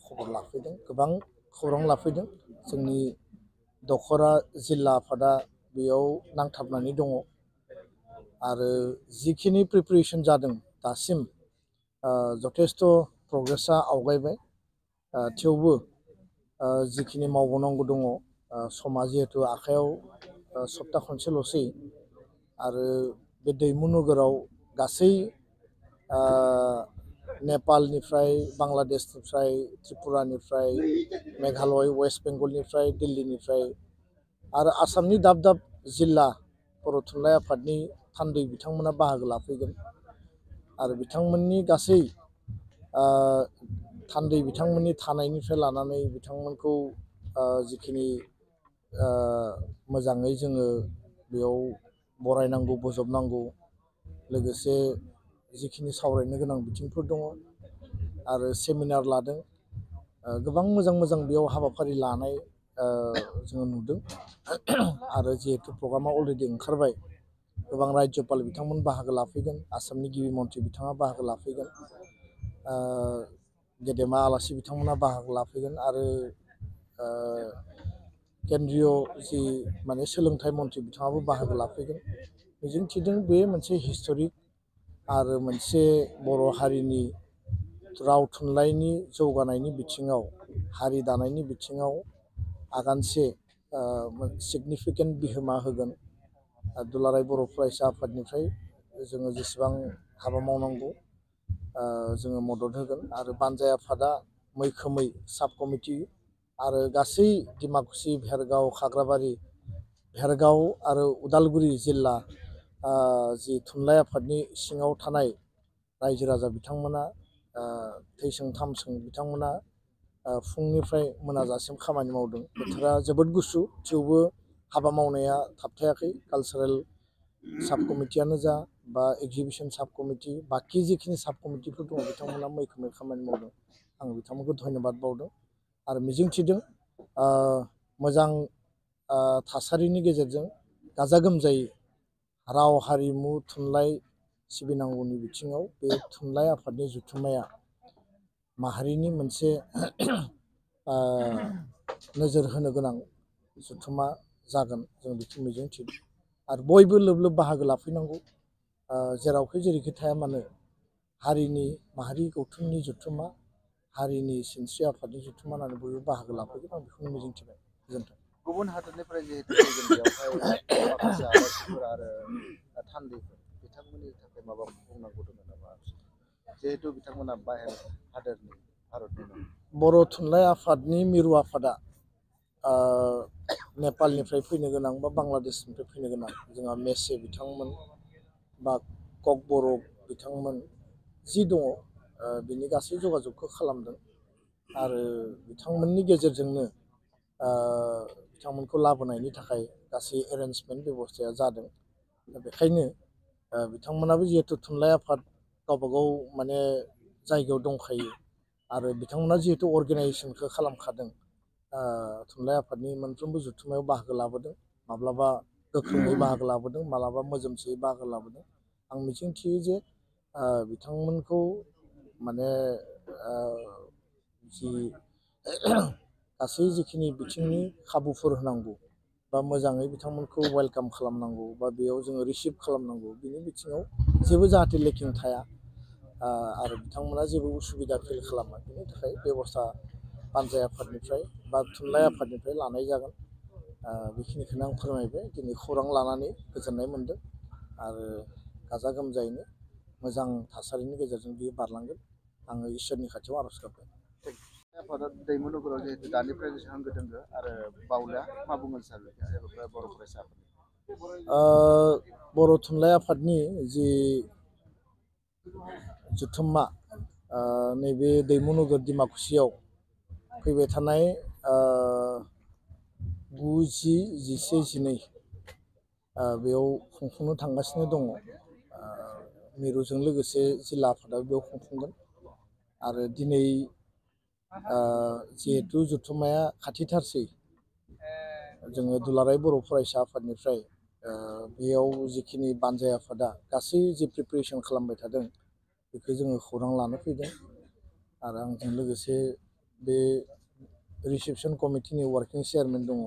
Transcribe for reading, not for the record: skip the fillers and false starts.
खबर लाफैदों, गोबां खौरां लाफैदों। जोंनि दखरा जिल्ला आफादा बेयाव नांथाबनानै दङ आरो जिखिनि प्रिपारेसन जादों दासिम जथेस्थ' प्रग्रेसा आवगायबाय, थेवबो जिखिनि मावबावनांगौ दङ, समा जिहेतु आखायाव सप्ता खनसेल'सै आरो बे दैमु नोगोराव गासै नेपालनिफ्राय, बांलादेशनिफ्राय, त्रिपुरानिफ्राय, मेघालय, वेस्ट बेंगलनिफ्राय, दिल्लीनिफ्राय आरो आसामनि दाब दाब जिल्ला बर' थुनलाइ आफादनि थान्दै बिथांमोना बाहागो लाफैगोन आरो बिथांमोननि गासै थान्दै बिथांमोननि थानायनिफ्राय लानानै बिथांमोनखौ जिखिनि मोजाङै जोङो बेयाव बरायनांगौ, बोजबनांगौ, लोगोसे जिखिनि सावरायनो गोनां बिथिंफोर दङ आरो सेमिनार लादों, गोबां मोजां मोजां बेयाव हाबाफारि लानाय जोङो नुदों आरो जिहेतु प्रग्रामा अलरेडि ओंखारबाय, गोबां रायजोपाल बिथांमोन बाहागो लाफैगोन, आसामनि गिबि मन्थ्रि बिथाङा बाहागो लाफैगोन, गेदेमा आलासि बिथांमोना बाहागो लाफैगोन आरो केन्द्रीय जि माने सोलोंथाइ मन्थ्रि बिथाङाबो बाहागो लाफैगोन। मिजिंथिदों बे मोनसे हिस्ट'रिक आरो मोनसे बर' हारिनि राव थुनलाइनि जौगानायनि बिथिङाव, हारि दानायनि बिथिङाव आगानसे सिगनिफिकेन्ट बिहोमा होगोन। दुलाराय बर' फरायसा आफादनिफ्राय जोङो जेसेबां हाबा मावनांगौ जोङो मदद होगोन आरो बानजाय आफादा मैखोमै साब कमिटि आरो गासै डिमाकुसि, भेरगाव, खाग्राबारि, भेरगाव आरो उदालगुरि जिल्ला जि थुनलाइ आफादनि सिङाव थानाय रायजो राजा बिथांमोना, थैसों थामसों बिथांमोना फुंनिफ्राय मोनाजासिम खामानि मावदों। बोथोरा जोबोद गुसु, थेवबो हाबा मावनाया थाबथायाखै। कालचारेल साब कमिटियानो जा बा एक्जिबिसन साब कमिटि, बाखि जिखिनि साब कमिटिफोर दङ बिथांमोना मैखोमै खामानि मावदों। आं बिथांमोनखौ धन्यबाद बावदों आरो मिजिंथिदों मोजां थासारिनि गेजेरजों गाजा गोमजायै राव, हारिमु, थुनलाइ सिबिनांगौनि बिथिङाव बे थुनलाइ आफादनि जथुम्माया माहारिनि मोनसे नोजोर होनो गोनां जथुम्मा जागोन, जों बेखौ मिजिंथिदों आरो बयबो लोब लोब बाहागो लाफैनांगौ। जेरावखि जेरैखि थाया मानो हारिनि माहारि गौथुमनि जथुम्मा, हारिनि सिनस्रि आफादनि जथुम्मा होननानै बयबो बाहागो लाफैगोन, आं बेखौनो मिजिंथिबाय। गोजोन्थों। गुबुन हादरनिफ्राय जिहेतु फैगोन बेयावहाय माखासे आलासिफोर आरो थान्दैफोर, बिथांमोननि थाखाय माबा बुंनांगौ दङ नामा? जिहेतु बिथांमोना बाहेर हादोरनि, भारतनि नङा। बर' थुनलाइ आफादनि मिरु आफादा नेपालनिफ्राय फैनो गोनां बा बांलादेशनिफ्राय फैनो गोनां जोंहा मेसे बिथांमोन बा ककबरक बिथांमोन जि दङ, बिनि गासै जगाजगखौ खालामदों आरो बिथांमोननि गेजेरजोंनो बिथांमोनखौ लाबोनायनि थाखाय गासै एरेन्जमेन्ट बेब'स्थाया जादों। दा बेखायनो बिथांमोनाबो जिहेतु थुनलाइ आफाद गावबागाव माने जायगायाव दंखायो आरो बिथांमोना जिहेतु अर्गेनाइजेसनखौ खालामखादों, थुनलाइ आफादनि मोनफ्रोमबो जथुम्मायाव बाहागो लाबोदों, माब्लाबा गोख्रोङै बाहागो लाबोदों, माब्लाबा मोजोमसेयै बाहागो लाबोदों। आं मिजिंथियो जे बिथांमोनखौ माने जि गासै जिखिनि बिथिंनि खाबुफोर होनांगौ बा मोजाङै बिथांमोनखौ वेलकाम खालामनांगौ बा बेयाव जोङो रिसिभ खालामनांगौ, बिनि बिथिङाव जेबो जाहाथे लेकिं थाया आरो बिथांमोना जेबो उसुबिदा फिल खालामा, बिनि थाखाय बेब'स्था बानजाय आफादनिफ्राय बा थुनलाइ आफादनिफ्राय लानाय जागोन। बेखिनिखौनो आं फोरमायबाय। दिनै खौरां लानानै गोजोननाय मोन्दों आरो गाजा गोमजायैनो मोजां थासारिनि गेजेरजों बियो बारलांगोन। आङो इसोरनि खाथियाव आर'ज गाबबाय। आफादा दैमु नोगोराव जिहेतु दानिफ्राय होंगो दोंगो आरो बावलिया मा बुंगोन सार बर' फरायसा आफादनि? बर' थुनलाइ आफादनि जि जथुम्मा नैबे दैमु नोगोर डिमाकुसियाव फैबाय थानाय 9, 10, 11, 12 बेयाव खुंफुंनो थांगासिनो दङ। मिरुजों लोगोसे जिल्ला आफादाबो बेयाव खुंफुंगोन आरो दिनै जिहेतु जथुम्माया खाथिथारसै, जोङो दुलाराय बर' फरायसा आफादनिफ्राय बेयाव जिखिनि बानजाय आफादा गासै जि प्रिपेरेसन खालामबाय थादों, बेखौ जोङो खौरां लानो फैदों आरो आंजों लोगोसे बे रिसेपसन कमिटिनि वार्किं चेयारमेन दङ